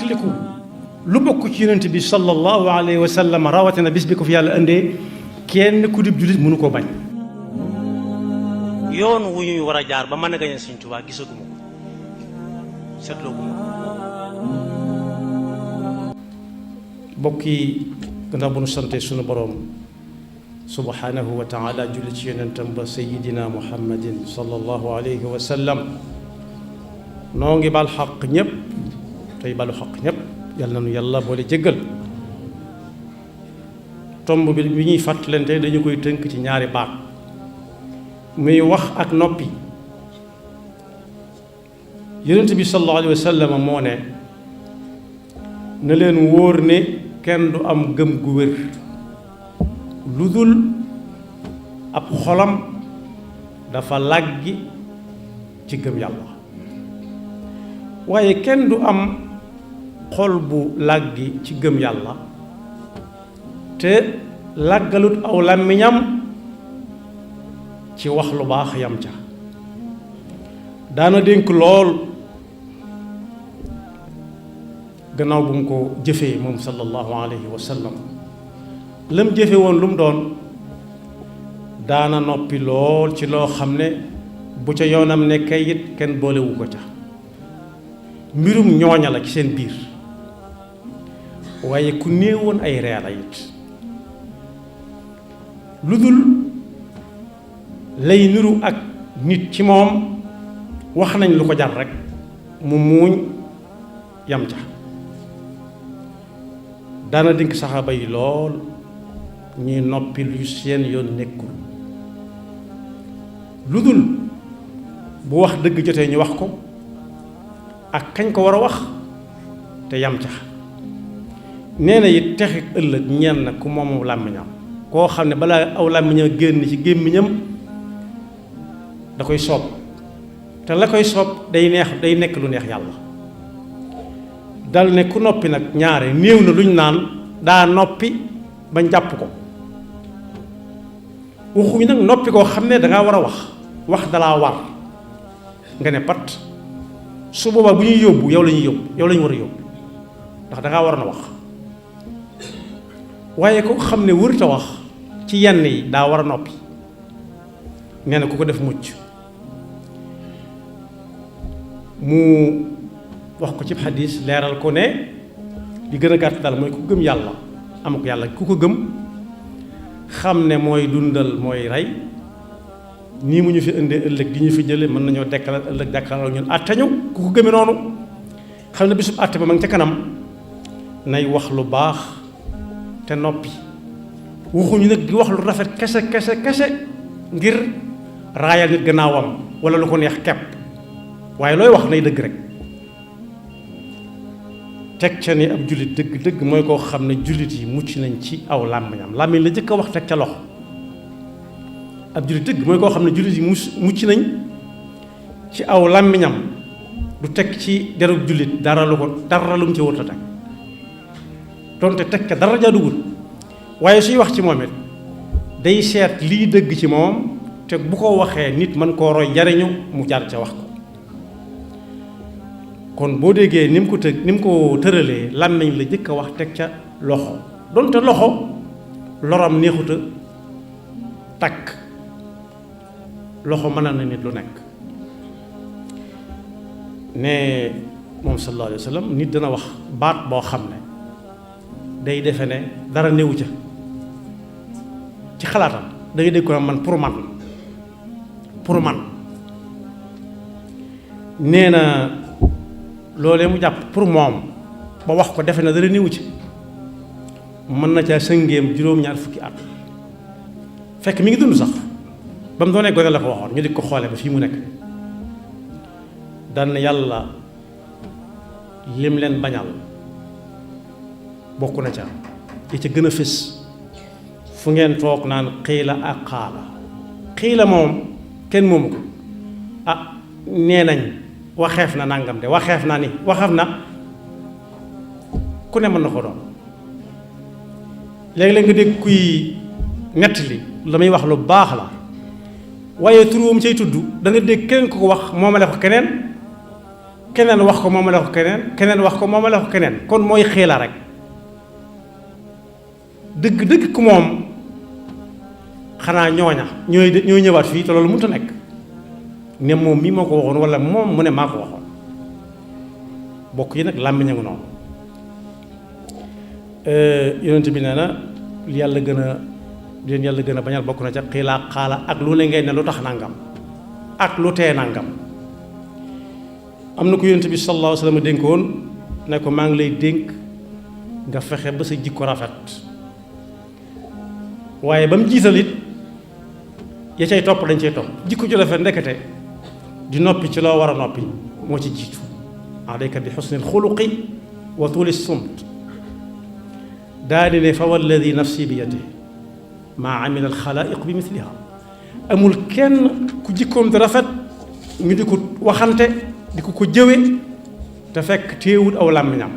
fàttaliku lu bokk ci yonent bi sallallahu alayhi wa sallam rawatina bis bi ko fi yàlla indee kenn ku dib jullit mënu koo bañ. yoon wu ñuy war a jaar ba mën a gañe Sëñ Tuubaa gisaguma ko seetlooguma ko. mbokk yi gannaaw bu nu sante sunu boroom subhanahu wa taala julli ci yonentam ba sayidina muhammadin sallallahu alayhi wa sallam noo ngi bal xaq ñëpp tey balu xaq ñëpp yal na nu yàlla boole jéggal. tomb bi ñuy fàttalante dañu koy tënk ci ñaari baat muy wax ak noppi. yonent bi sallallahu alayhi wa sallam moo ne na leen wóor ne kenn du am gëm gu wér lu dul ab xolam dafa làggi ci gëm yàlla, waaye kenn du am xol bu làggi ci gëm yàlla te làggalut aw làmmiñam ci wax lu baax yam ca. daana dénk lool gannaaw bu mu ko jëfee moom sallallahu alayhi wa sallam lam jëfe woon lu mu doon daana noppi lool ci loo xam ne bu ca yoonam nekkee it kenn boolewu ko ca, mbirum ñooña la ci seen biir, waaye ku néewoon ay reer la it. lu dul lay niru ak nit ci moom wax nañ lu ko jar rekk mu muuñ yam ca. daana dénk saxaaba yi lool ñuy noppi lu seen yoon nekkul, lu dul bu wax dëgg jotee ñu wax ko ak kañ ko war a wax te yam ca. nee na it texi ëllëg ñeen na ku moomu làmmiñam, koo xam ne balaa aw làmmiñam génn ci gémmiñam da koy soob, te la koy soob day nekk lu neex yàlla. dal ne ku noppi nag ñaare néew na luñ naan daa noppi bañ jàpp ko. waxuñu nag noppi koo xam ne dangaa war a wax dalaa war nga ne pat, su boobaa bu ñuy yóbbu yow la ñuy yóbbu, yow la ñu war a yóbbu ndax dangaa war na wax. waaye ko xam ne wërta wax ci yenn yi daa war a noppi, nee na ku ko def mucc. mu wax ko ci xadis leeral ko ne li gën a gàtt daal mooy ku gëm yàlla am ko yàlla, ku ko gëm xam ne mooy dundal mooy rey, nii mu ñu fi indee ëllëg di ñu fi jële mën nañoo dekkal ëllëg dekkal ñun àtte ñu. ku ko gëmee noonu xam ne bisub àtte ba ma ngi ca kanam nay wax lu baax te noppi. waxuñu nag di wax lu rafet kese ngir raayal nit gannaawam wala lu ko neex kepp, waaye looy wax nay dëgg rek. teg ca ni ab jullit dëgg mooy koo xam ne jullit yi mucc nañ ci aw làmmiñam. làmmiñ la jëkk a wax teg ca loxo. ab jullit dëgg mooy koo xam ne jullit yi mucc nañ ci aw làmmiñam, du teg ci derub jullit dara lu mu ci wut a teg, donte teg ca dara jaaduwul. waaye suy wax ci moom it day seet lii dëgg ci moom, te bu ko waxee nit mën koo roy jariñu mu jaar ca wax ko. kon boo déggee ni mu ko tëralee làmmiñ la jëkk a wax teg ca loxo, donte loxo loram neexuta takk, loxo mën na nit lu nekk. ne moom sallallahu alayhi wa sallam nit dana wax baat boo xam ne day defe ne dara néewu ca ci xalaatam, da ngay dégg ko man pour man nee na loolee mu jàpp pour moom ba wax ko defe na dara néewu ci, mën na caa sëngéem juróom-ñaar fukki at fekk mi ngi dund sax. ba mu doonee gone la ko waxoon, ñu di ko xoole ba fii mu nekk. daan na yàlla lim leen bañal bokk na ca yi ca gën a fës fu ngeen toog naan xiila ak xaala. xiila moom kenn moomu ko, nee nañ waxeef na nangam de, waxeef na ni, waxeef na ku ne mën na ko doon. léeg-léeg nga dégg kuy nettali la muy wax lu baax la, waaye turuwam cay tudd da nga dégg keneen ku ko wax moomale ko keneen keneen wax ko moomale ko keneen keneen wax ko moomale ko keneen kon mooy xiila rek dëgg-dëgg ku moom xanaa ñooña ñooy ñëwaat fii te loolu mënut a nekk ne moom mii moo ko waxoon wala moom mu ne maa ko waxoon bokk yi nag làmmiñ a ngi noonu yonent bi nee na li yàlla gën a leen yàlla gën a bañal bokk na ca xiilaa xaala ak lu ne ngeen ne lu tax nangam ak lu tee nangam am na ko yonent bi sallallahu alayhi wa sallam dénkoon ne ko maa ngi lay dénk nga fexe ba sa jikko rafet waaye ba mu jiital it ya cay topp dañ cay topp jikko ju rafet ndekete di noppi ci loo war a noppi moo ci jiitu alayka bi xusnil xuluqi wa tuuli sumt daa di ne fa walladi nafsi bi yadihi maa amila alxalaaiq bi misliha amul kenn ku jikkoom di rafet ñu di ko waxante di ko jëwe te fekk téewul aw làmmiñam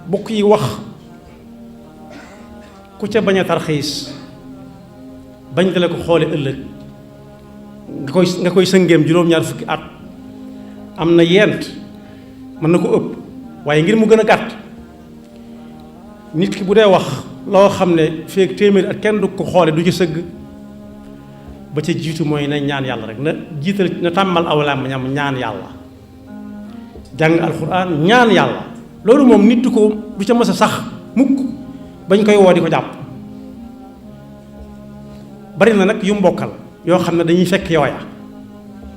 bokk yi wax ku ca bañ a tarxiis bañ dale ko xoole ëllëg nga koy sëngeem juróom-ñaar fukki at am na yent mën na ko ëpp waaye ngir mu gën a gàtt nit ki bu dee wax loo xam ne feek téeméeri at kenn du ko xoole du ci sëgg ba ca jiitu mooy na ñaan yàlla rek na jiital na tàmmal aw làmmiñam ñaan yàlla jàng alxuraan ñaan yàlla loolu moom nit du ko du ca mës a sax mukk bañ koy woo di ko jàpp bari na nag yu mbokkal yoo xam ne dañuy fekk yooya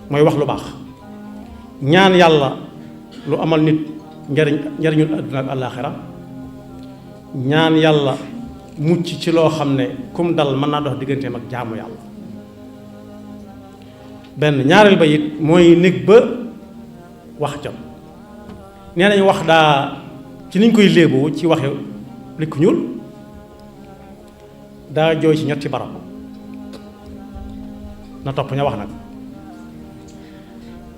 mooy wax lu baax ñaan yàlla lu amal nit njariñul àdduna ak àllaaxira ñaan yàlla mucc ci loo xam ne kum dal mën naa dox digganteem ak jaamu yàlla benn ñaareel ba it mooy nekk ba wax jot nee nañ wax daa ci niñ koy léeboo ci waxe li ku ñuul daa jooy ci ñetti barab na topp ña wax nag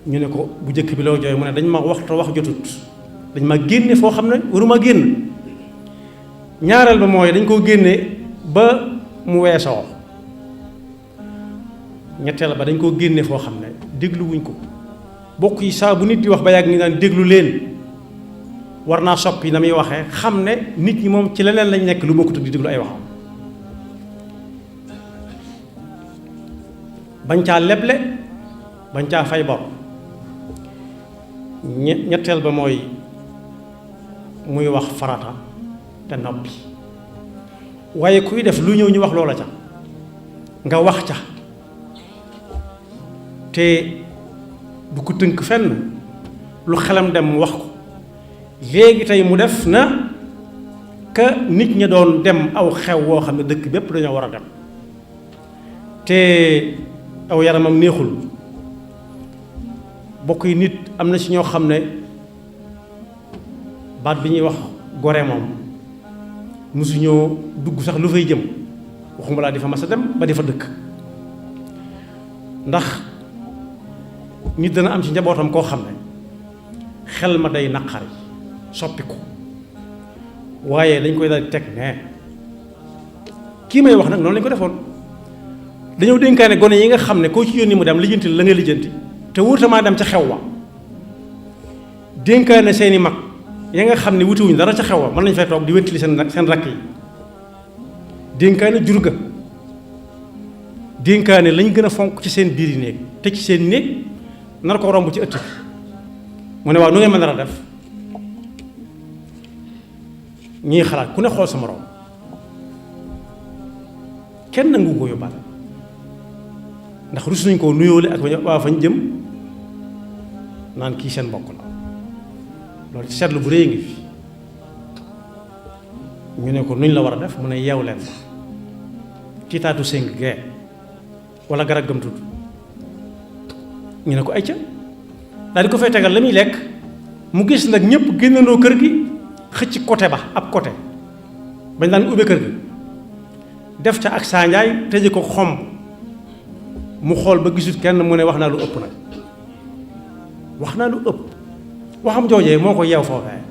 ñu ne ko bu njëkk bi loo jooy mu ne dañ ma waxtu wax jotut dañ ma génne foo xam ne waruma génn ñaareel ba mooy dañ koo génne ba mu weesoo ñetteel ba dañ koo génne foo xam ne dégluwuñ ko bokk yi saa bu nit di wax ba yàgg ni naan déglu leen war naa soppi na muy waxee xam ne nit ñi moom ci leneen lañ nekk lu ma ko tudd di déglu ay waxam bañ caa leble bañ caa fay bor ñetteel ba mooy muy wax farata te noppi waaye kuy def lu ñëw ñu wax loola ca nga wax ca te du ko tënk fenn lu xelam dem mu wax ko léegi tey mu def na ka nit ña doon dem aw xew woo xam ne dëkk bépp dañoo war a dem te aw yaramam neexul bokk yi nit am na ci ñoo xam ne baat bi ñuy wax gore moom mosuñoo dugg sax lu fay jëm waxuma laa di fa mas a dem ba di fa dëkk ndax nit dana am ci njabootam koo xam ne xel ma day naqari soppiku waaye dañ koy daal di teg ne kii may wax nag noonu lañ ko defoon dañoo dénkaane gone yi nga xam ne koo ci yónni mu dem lijjanti la nga lijjanti te wutamaa dem ca xew wa dénkaane seeni mag ya nga xam ne wutiwuñ dara ca xew wa mën nañ fay toog di wéttali seen rakk yi dénkaane jur ga dénkaane lañ gën a fonk ci seen biir yi néeg te ci seen néeg nar ko romb ci ëtt bi mu ne waaw nu ngeen mën a def ñii xalaat ku ne xool sa moroom kenn nangu ko yóbbaale ndax rus nañ koo nuyoole ak waa fañ jëm naan kii seen mbokk la loolu ci seetlu bu rëy ngi fi ñu ne ko nuñ la war a def mu ne yeew leen ci taatu séng gee wala garab gëm tudd ñu ne ko ay ca daal di ko fay tegal la muy lekk mu gis nag ñëpp génnandoo kër gi xëcc côté ba ab côté bañ daan ubbe kër gi def ca ak saanjaay tëje ko xomb mu xool ba gisut kenn mu ne wax naa lu ëpp nag wax naa lu ëpp waxam joojee moo ko yeew foofee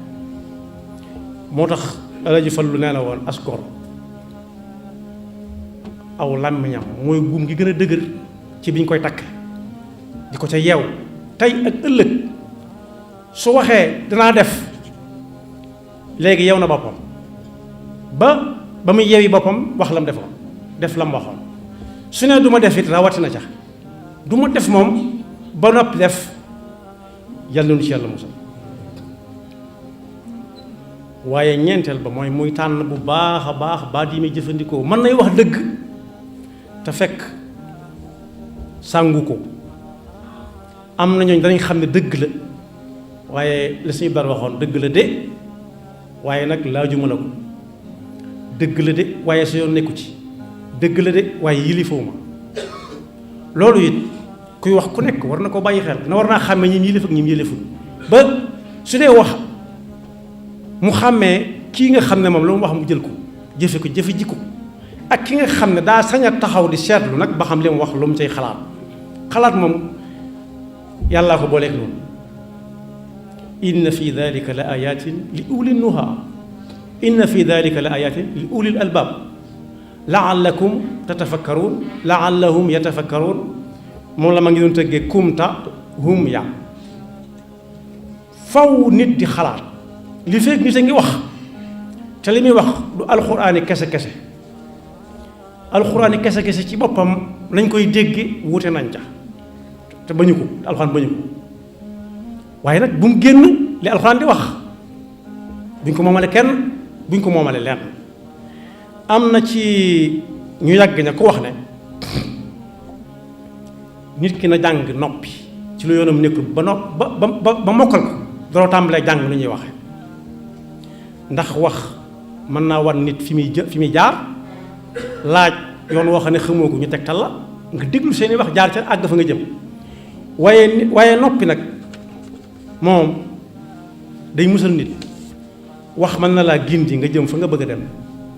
moo tax Alaaji Fallu nee na woon as gor aw làmmiñam mooy buum gi gën a dëgër ci biñ koy takk di ko ca yeew tey ak ëllëg su waxee danaa def léegi yew na boppam ba muy yewi boppam wax lam defoon def lam waxoon su ne du ma def it rawatina ca du ma def moom ba noppi def yàlla nu ci yàlla musal waaye ñeenteel ba mooy muy tànn bu baax a baax baat yi muy jëfandikoo mën nay wax dëgg te fekk sàngu ko am na ñooñ danañ xam ne dëgg la waaye la suñu bar waxoon dëgg la de waaye nag laajuma la ko dëgg la de waaye sa yoon nekku ci dëgg la de waaye yilifoo ma loolu it kuy wax ku nekk war na ko bàyyi xel na war naa xàmmee ñim yilif ak ñim yiliful ba su dee wax mu xàmmee kii nga xam ne moom lu mu wax mu jël ko jëfe jikko ak ki nga xam ne daa sañ a taxaw di seetlu nag ba xam li mu wax lu mu cay xalaat moom yàllaa ko booleeg noonu inna fi dalika la ayatin li uli nuha inna fi dalika la ayatin li ulil albab laallakum tatafakkaruun laallahum yatafakkaruun moom la ma ngi doon tëggee kumta hum ya faw nit di xalaat li fekk nit a ngi wax te li muy wax du alxuraani kese alxuraani kese ci boppam lañ koy dégge wuute nañ ca te bañu ko alxuraan bañu ko waaye nag bu mu génn li alxuraan di wax buñ ko moomale kenn buñ ko moomale lenn am na ci ñu yàgg ña ko wax ne nit ki na jàng noppi ci lu yoonam nekkul ba mokkal ko doo tàmbalee jàng lu ñuy waxe ndax wax mën naa wan nit fi muy jaar laaj yoon woo xam ne xamoo ko ñu tegtal la nga déglu seeni wax jaar ca àgg fa nga jëm waaye noppi nag moom day musal nit wax mën na laa gindi nga jëm fa nga bëgg a dem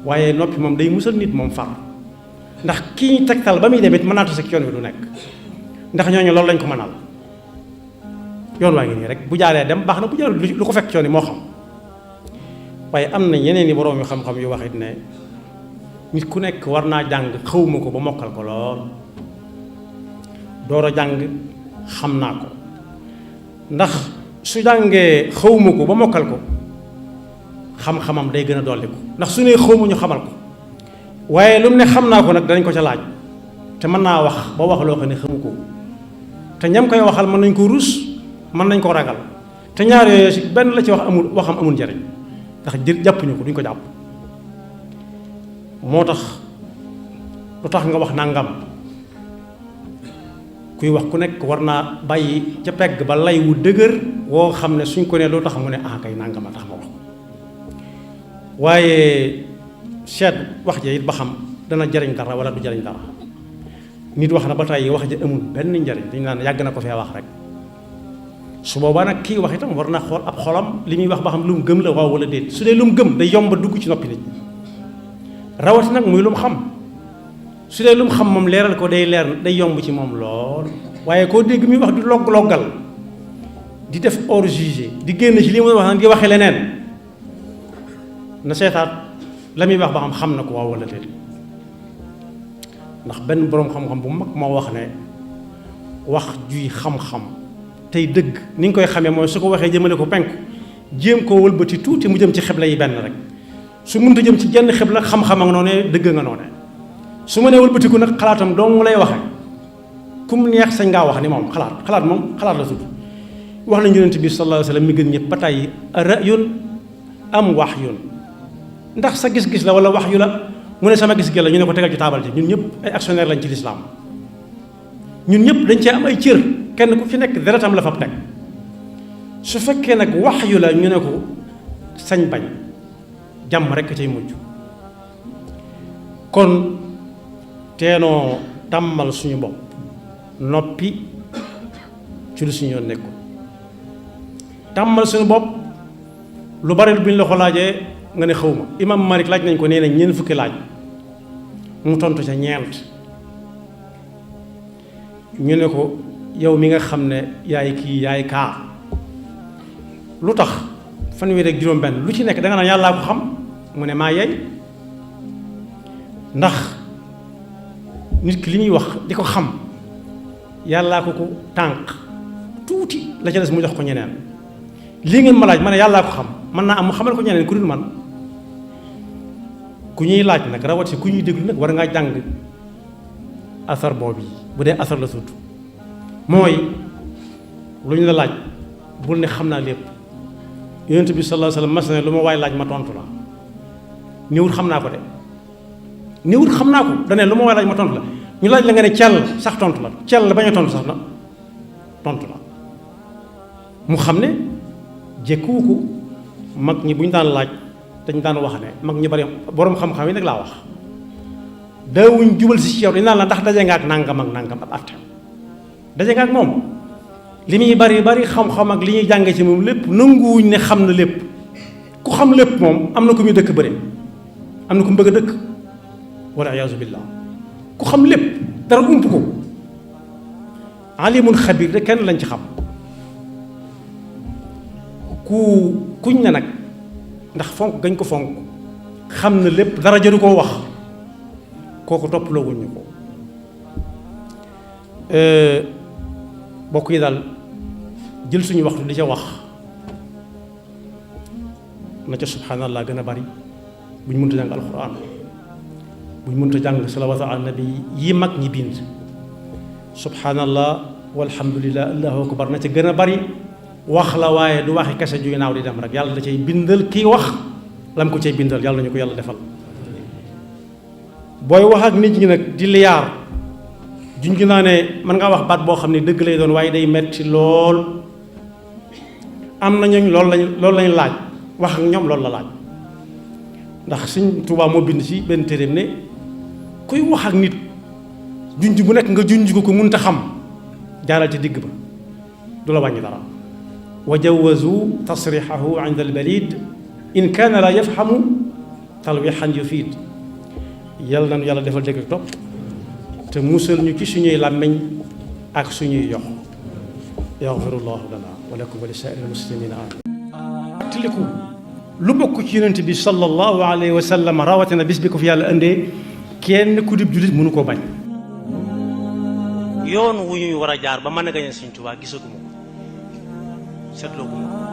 waaye noppi moom day musal nit moom far ndax kii ñu tegtal ba muy dem it mën naa tase ak yoon wi du nekk ndax ñooñu loolu lañ ko mënal yoon waa ngi nii rek bu jaaree dem baax na bu jaaree lu ko fekk ci yoon yi moo xam waaye am na yeneen i boroom yu xam-xam yu wax it ne nit ku nekk war naa jàng xawma ko ba mokkal ko lool door a jàng xam naa ko ndax su jàngee xawma ko ba mokkal ko xam-xamam day gën a dolli ko ndax su ne xawma ñu xamal ko waaye lu mu ne xam naa ko nag danañ ko ca laaj te mën naa wax ba wax loo xam ne xamu ko te ñam koy waxal mën nañ ko rus mën nañ ko ragal te ñaar yooyu si benn la ci wax waxam amul njariñ ndax jàppuñu ko duñ ko jàpp moo tax lu tax nga wax nangam kuy wax ku nekk war naa bàyyi ca pegg ba lay wu dëgër woo xam ne suñ ko ne loo tax mu ne ah kay nangam a tax ma wax waaye seet wax ja it ba xam dana jariñ dara wala du jariñ dara nit wax na ba tey wax ja amul benn njariñ dañu naan yàgg na ko fee wax rek su boobaa nag kii wax itam war naa xool ab xolam li muy wax ba xam lu mu gëm la waaw wala déet su dee lu mu gëm day yomb dugg ci noppi nit rawati nag muy lu mu xam su dee lu mu xam moom leeral ko day yomb ci moom lool waaye koo dégg muy wax di loggal di def hors jugé di génn ci li muy wax nag di waxee leneen na seetaat la muy wax ba xam na ko waaw wala déet ndax benn boroom xam-xam bu mag moo wax ne wax juy xam-xam tey dëgg ni nga koy xamee mooy su ko waxee jëmale ko penku jéem koo wëlbati tuuti mu jëm ci xibla yi benn rek su mënta jëm ci jenn xibla xam-xam ak noonee dëgg nga noonee su ma nee wëlbatiku nag xalaatam dong mu lay waxe kum neex sañ ngaa wax ni moom xalaat moom xalaat la tudd wax nañu yonent bi sallallahu alayhi wa sallam mi gën ñëpp ba tey ra'yun am wahyun ndax sa gis-gis la wala wax yu la mu ne sama gis-gis la ñu ne ko tegal ci taabal ji ñun ñëpp ay actionnaire lañ ci lislaam ñun ñëpp dañ cee am ay cër kenn ku ci nekk deretam la fab teg su fekkee nag wax yu la ñu ne ko sañ bañ jàmm rekk cay mujj kon teenoo tàmmal suñu bopp noppi ci lu suñu yoon nekkul tàmmal suñu bopp lu bari bu ñu la ko laajee nga ne xawma imam Malik laaj nañ ko nee na ñeent fukki laaj mu tontu ca ñeent ñu ne ko yow mi nga xam ne yaay kii yaay kaa lu tax fanweer ak juróom-benn lu ci nekk da nga naan yàllaa ko xam mu ne maa yey ndax nit ki li ñuy wax di ko xam yàllaa ko tànk tuuti la ca des mu jox ko ñeneen lii ngeen ma laaj ma ne yàllaa ko xam mën naa am mu xamal ko ñeneen ku dul man ku ñuy laaj nag rawati ku ñuy déglu nag war ngaa jàng asar boobu yi bu dee asar la tudd mooy lu ñu la laaj bul ne xam naa lépp yonent bi sallallahu alayhi wasallam mas na lu ma waay laaj ma tontu la néewut xam naa ko de néewut xam naa ko dane lu ma waay laaj ma tontu la ñu laaj la nga ne cell sax tontu la cell bañ a tontu sax na tontu la mu xam ne jekkuwu ko mag ñi bu ñu daan laaj dañ daan wax ne mag ñi bari boroom xam-xam yi nag laa wax daawuñ jubal si ci yow dañ naan la ndax daje nga ak nangam ak nangam ab atte daje nga ak moom li muy bari bari xam-xam ak li ñuy jànge ci moom lépp nanguwuñ ne xam na lépp ku xam lépp moom am na ku muy dëkk bëre am na ku mu bëgg a dëkk wala iyaazu billah ku xam lépp dara ump ko alimun xabir de kenn lañ ci xam kuñ ne nag ndax fonk gañ ko fonk xam na lépp dara jëru koo wax kooku toppaloo wuñ ñu ko bokk yi daal jël suñu waxtu di ca wax na ca subhanallah gën a bari buñ mënta jàng alquran buñ mënta jàng salawatu ala nabi yi mag ñi bind subhanallah walhamdulillah allahu akbar na ca gën a bari wax la waaye du waxi kese juy naaw di dem rek yàlla da cay bindal kii wax lam ko cay bindal yàlla nañu ko yàlla defal booy wax ak nit ñi nag di liyaar junj naa ne mën ngaa wax baat boo xam ne dëgg lay doon waaye day metti lool am na ñooñ loolu lañ laaj wax ak ñoom loolu la laaj ndax Sëñ Tuubaa moo bind ci benn téeréem ne kuy wax ak nit junj bu nekk nga junj ko mënta xam jaaral ci digg ba du la wàññi dara wa jawazu tasrixahu inda albalid in kaana la yafhamu talwixan yufiid yàlla nañu yàlla defal dégg ak topp te musal ñu ci suñuy làmmiñ ak suñuy yox yaxfirullahu lana wa lakum wa li saa'iril muslimina amin tiliku lu bokk ci yonent bi sallallahu alayhi wa sallam rawatina bis bi ko fi yàlla indee kenn ku dib jullit mënu koo bañ yoon wu ñuy war a jaar ba mën a gañe Sëñ Tuubaa gisaguma ko seetloo guma ko